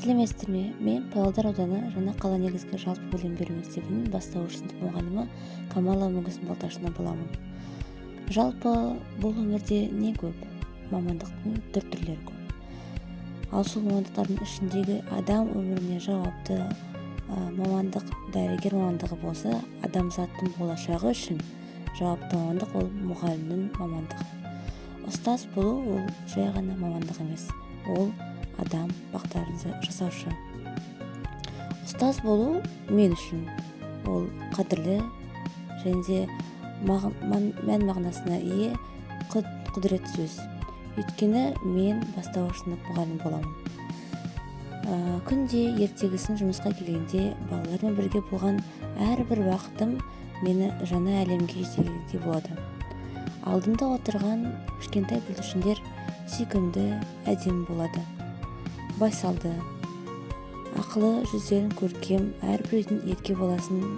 Сәлеметсіздер ме? Мен Павлодар ауданы Жаңа қала негізгі жалпы білім беру мектебінің бастауыш сынып мұғалімі Камала Мүгізін Балташина боламын. Жалпы бұл өмірде не көп? Мамандықтың түр-түрлері көп. Ал сол мамандықтардың ішіндегі адам өміріне жауапты мамандық дәрігер мамандығы болса, адамзаттың болашағы үшін жауапты мамандық ол мұғалімнің мамандығы. Ұстаз болу ол жай ғана мамандық емес, ол адам бағдарын жасаушы. Ұстаз болу мен үшін ол қадірлі және де мән мағынасына ие құдіретті сөз. Өйткені мен бастауыш сынып мұғалім боламын. Күнде ертегісін жұмысқа келгенде балалармен бірге болған әрбір уақытым мені жаңа әлемге жетелегендей болады. Алдымда отырған кішкентай бүлдіршіндер сүйкімді, әдемі болады. Байсалды, ақылы жүздерін көркем, әрбір үйдің ерке баласының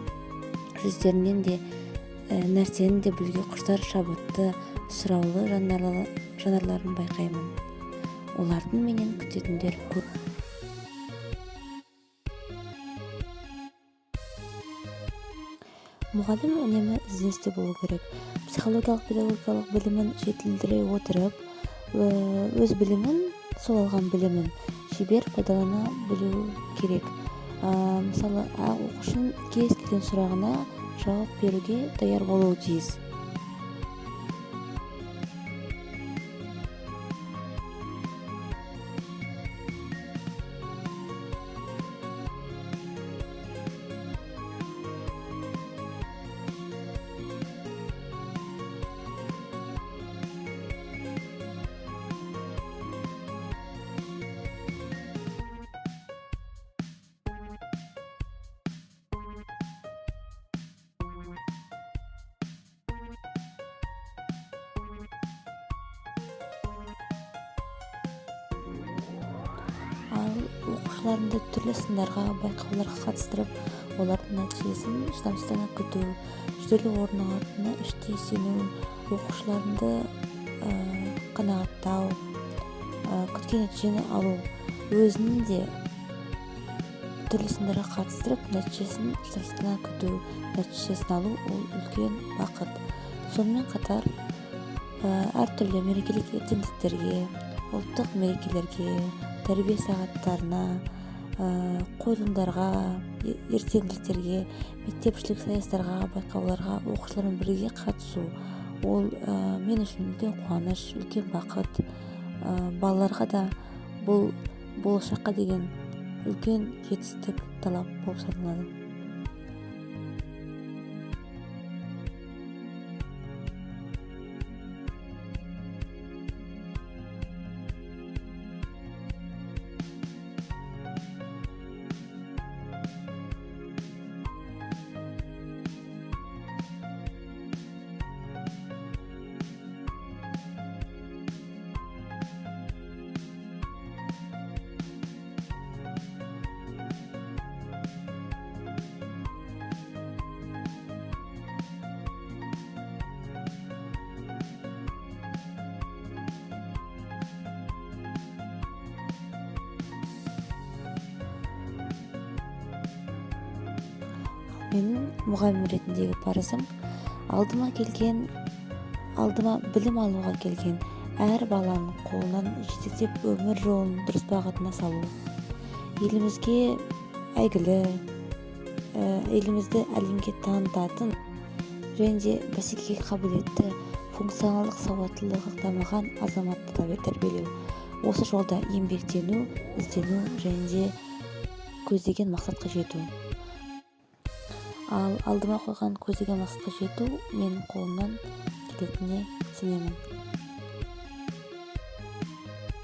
жүздерінен де нәрсені де білуге құштар, шабытты, сұраулы жанарларын байқаймын. Олардың менен күтетіндері көп. Мұғалім үнемі ізденісте болу керек. Психологиялық, педагогикалық білімін жетілдіре отырып, өз білімін, сол алған білімін шебер пайдалана білу керек. Мысалы, оқушының кез келген сұрағына жауап беруге даяр болуы тиіс. Ал оқушыларымды түрлі сындарға, байқауларға қатыстырып, олардың нәтижесін шыдамсыздана күту, жүлделі орын алатынына іштей сену, оқушыларымды қанағаттау, күткен нәтижені алу, өзінің де түрлі сындарға қатыстырып, нәтижесін шыдамсыздана күту, нәтижесін алу ол үлкен бақыт. Сонымен қатар әртүрлі мерекелік ертеңгіліктерге, ұлттық мерекелерге, тәрбие сағаттарына, қойылымдарға, ертеңгіліктерге, мектепішілік сайыстарға, байқауларға оқушылармен бірге қатысу ол мен үшін үлкен қуаныш, үлкен бақыт. Балаларға да бұл болашаққа деген үлкен жетістік, талап болып саналады. Менің мұғалім ретіндегі парызым алдыма білім алуға келген әр баланың қолынан жетектеп өмір жолын дұрыс бағытына салу. Елімізге әйгілі, елімізді әлемге танытатын және де бәсекеге қабілетті, функционалдық сауаттылығы дамыған азаматты тәрбиелеу. Осы жолда еңбектену, іздену және де көздеген мақсатқа жету. Ал алдыма қойған көздеген мақсатқа жету менің қолымнан келетініне сенемін.